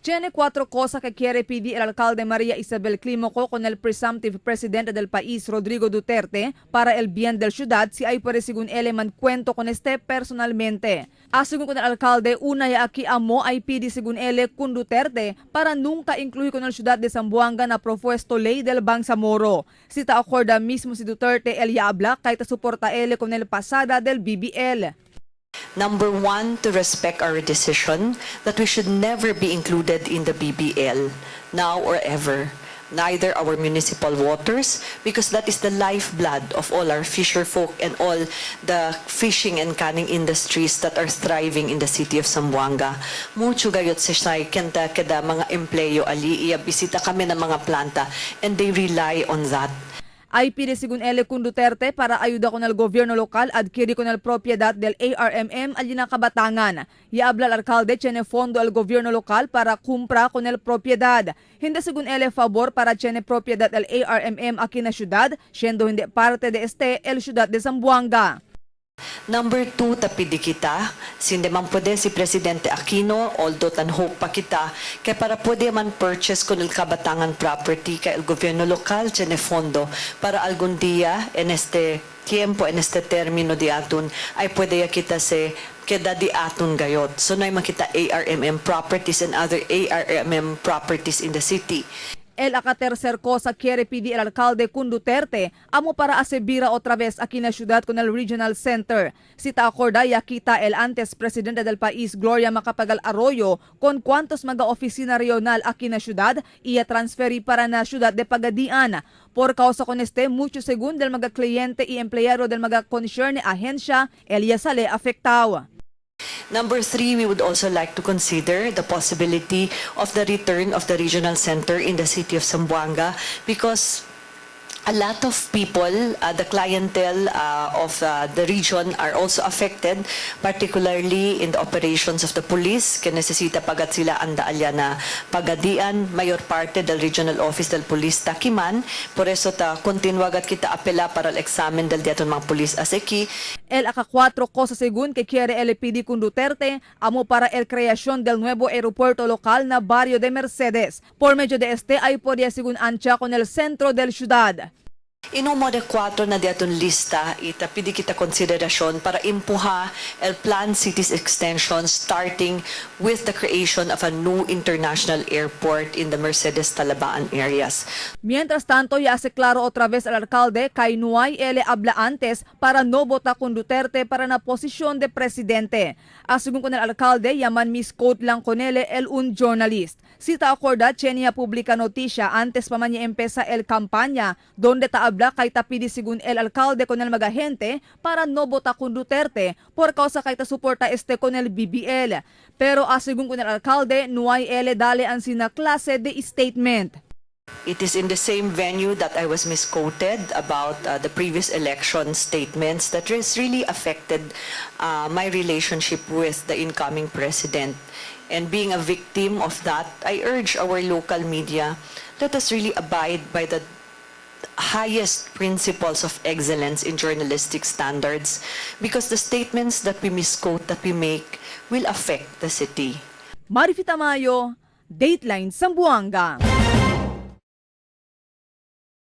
Tiene cuatro cosas que quiere pedir el alcalde María Isabel Clímaco con el presumptive presidente del país, Rodrigo Duterte, para el bien del ciudad si hay por según él man cuento con este personalmente. A según con el alcalde, una ya aquí amo ay pide según él con Duterte para nunca incluir con el ciudad de Zamboanga na propuesto ley del Bangsamoro. Si ta acorda mismo si Duterte, él ya habla kahit suporta él con el pasada del BBL. Number one, to respect our decision that we should never be included in the BBL, now or ever. Neither our municipal waters, because that is the lifeblood of all our fisher folk and all the fishing and canning industries that are thriving in the city of Zamboanga. Mucho gayot sa kenta keda mga empleyo ali, iya bisita kami ng mga planta and they rely on that. Ay pide según él con Duterte para ayuda con el gobierno local adquirir con el propiedad del ARMM allí na Kabatangan. Y habla el alcalde tiene fondo al gobierno local para compra con el propiedad. Hindi según él favor para tiene propiedad del ARMM aquí na ciudad, siendo hindi parte de este el ciudad de Zamboanga. Number two, tapidi kita. Sinde man pwede si Presidente Aquino, although tan hope pa kita, kay para pwede man purchase con el Kabatangan property kay el gobyerno local tiene fondo para algún día en este tiempo, en este término di aton, ay pwede ya kita se keda di aton gayot. So na makita ARMM properties and other ARMM properties in the city. El aka tercer cosa quiere pedir el alcalde con Duterte amo para asebira otra vez aquí na ciudad con el Regional Center. Si ta acorda ya kita el antes presidente del país, Gloria Macapagal Arroyo, con cuantos mga oficina regional aquí na ciudad iya transferi para na ciudad de Pagadian. Por causa con este, mucho según del mga cliente y empleyado del mga concerne agencia, el ya sale afectado. Number three, we would also like to consider the possibility of the return of the regional center in the city of Zamboanga because a lot of people, the clientele of the region are also affected, particularly in the operations of the police, que necesita pagat sila anda alya na Pagadian, mayor parte del regional office del police takiman. Por eso ta continuagat kita apela para el examen del diaton mga police aseki. El aka cuatro cosa según que quiere el pedir con Duterte, amo para el creación del nuevo aeropuerto local na barrio de Mercedes. Por medio de este ay podía según ancha con el centro del ciudad. Inumo de cuatro na diaton lista ita pidi kita konsiderasyon para impuha el Plan Cities Extension starting with the creation of a new international airport in the Mercedes Talabaan areas. Mientras tanto, ya hace claro otra vez al alcalde que no hay él habla antes para no votar con Duterte para na posisyon de presidente. A según con el alcalde, yaman misquote lang con él el un journalist. Si ta acorda, Chenia publica noticia antes pa man niya empeza el campaña donde ta habla kay ta pidi según el alcalde con el mga gente para no votar con Duterte por causa kay ta suporta este con el BBL. Pero a según con el alcalde, no hay él dale ang sina clase de statement. It is in the same venue that I was misquoted about the previous election statements that has really affected my relationship with the incoming president. And being a victim of that, I urge our local media, let us really abide by the highest principles of excellence in journalistic standards because the statements that we misquote, that we make, will affect the city. Marifi Tamayo, Dateline Zamboanga.